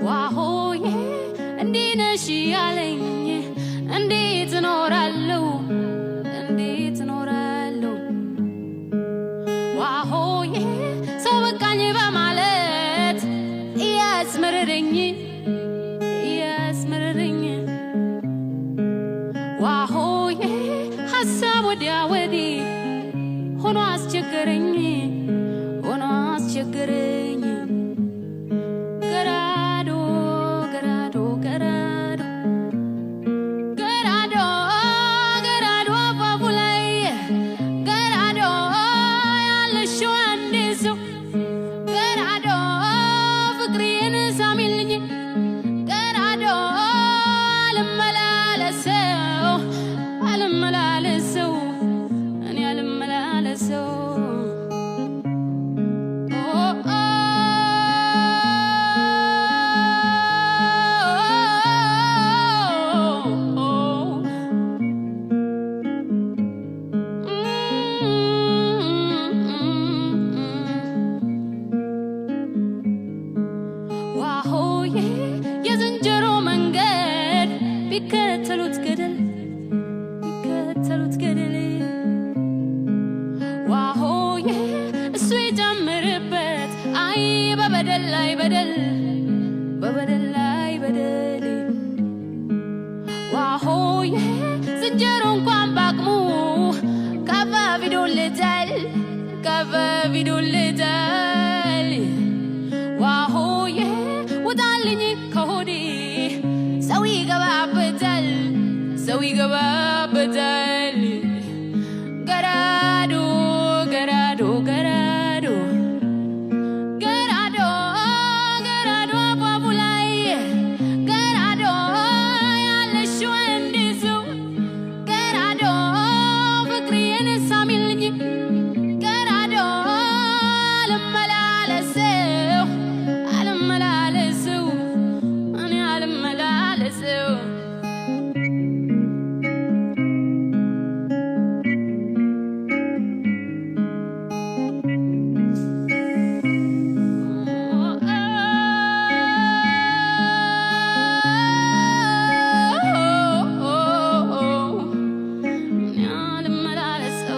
ዋሆዬ እንዲህ ነሽ ያለኝ እንዴት እኖራለሁ እንዴት እኖራለሁ? ዋሆዬ ሰው በቃኝ በማለት እያስመረረኝ እያስመረረኝ። ዋሆዬ ሀሳብ ወዲያ ወዲህ ሆኖ አስቸገረኝ ሆኖ አስቸገረኝ። ገራዶ ገራዶ ገራዶ ገራዶ ገራዶ አፋፉ ላይ ገራዶ ያለሽው አንድ ሰው ገራዶ ፍቅሬን ሳሚልኝ ገራዶ አልመላለሰው አልመላለሰው እኔ አልመላለሰው። ዋሆዬ የዝንጀሮ መንገድ ቢከተሉት ገደል ቢከተሉት ገደል። ዋሆዬ እሱ ይጨምርበት አይ በበደል ላይ በደል በበደል ላይ በደል። ዋሆዬ ዝንጀሮ እንኳን ባቅሙ ከፈፊዶልታል ከፈፊዶልታል። ዋሆዬ ውጣልኝ ከሆዴ ሰው ይገባበታል ሰው ይገባበታል። ገራዶ ገራዶ ገራዶ ገራዶ ገራዶ አፋፉ ላይ ገራዶ ያለሽው አንድ ሰው ገራዶ ፍቅሬን ሳሚልኝ ገራዶ አልመላለሰው አልመላለሰው እኔ አልመላለሰው። እኔ አልመላለሰው።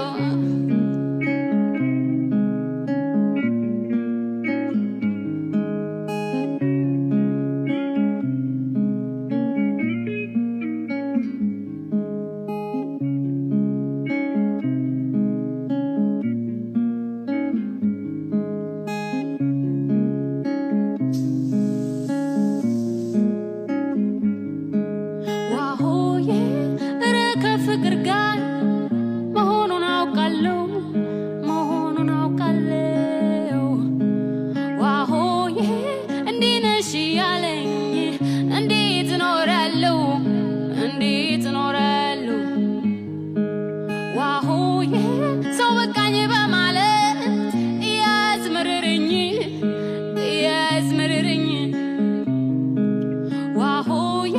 ዋሆዬ እረ ከፍቅር ጋር መሆኑን አውቃለሁ መሆኑን አውቃለሁ። ዋሆዬ እንዲህ ነሽ ያለኝ እንዴት እኖራለሁ እንዴት እኖራለሁ? ዋሆዬ ሰው በቃኝ በማለት እያስመረረኝ እያስመረረኝ። ዋሆዬ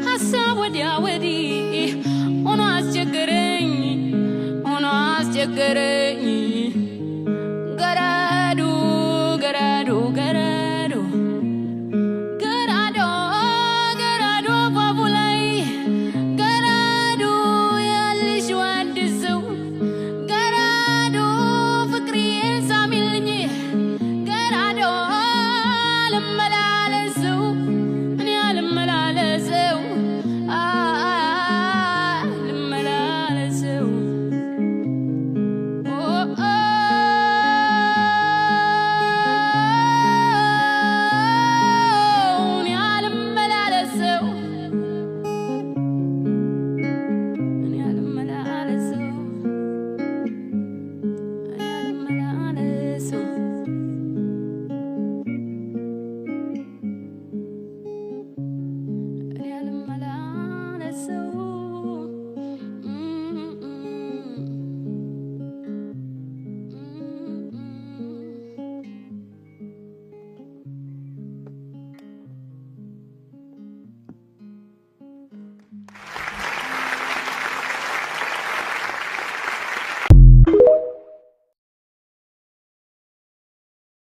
ሀሳብ ወዲያ ወዲህ ሆኖ አስቸገረኝ ሆኖ አስቸገረኝ።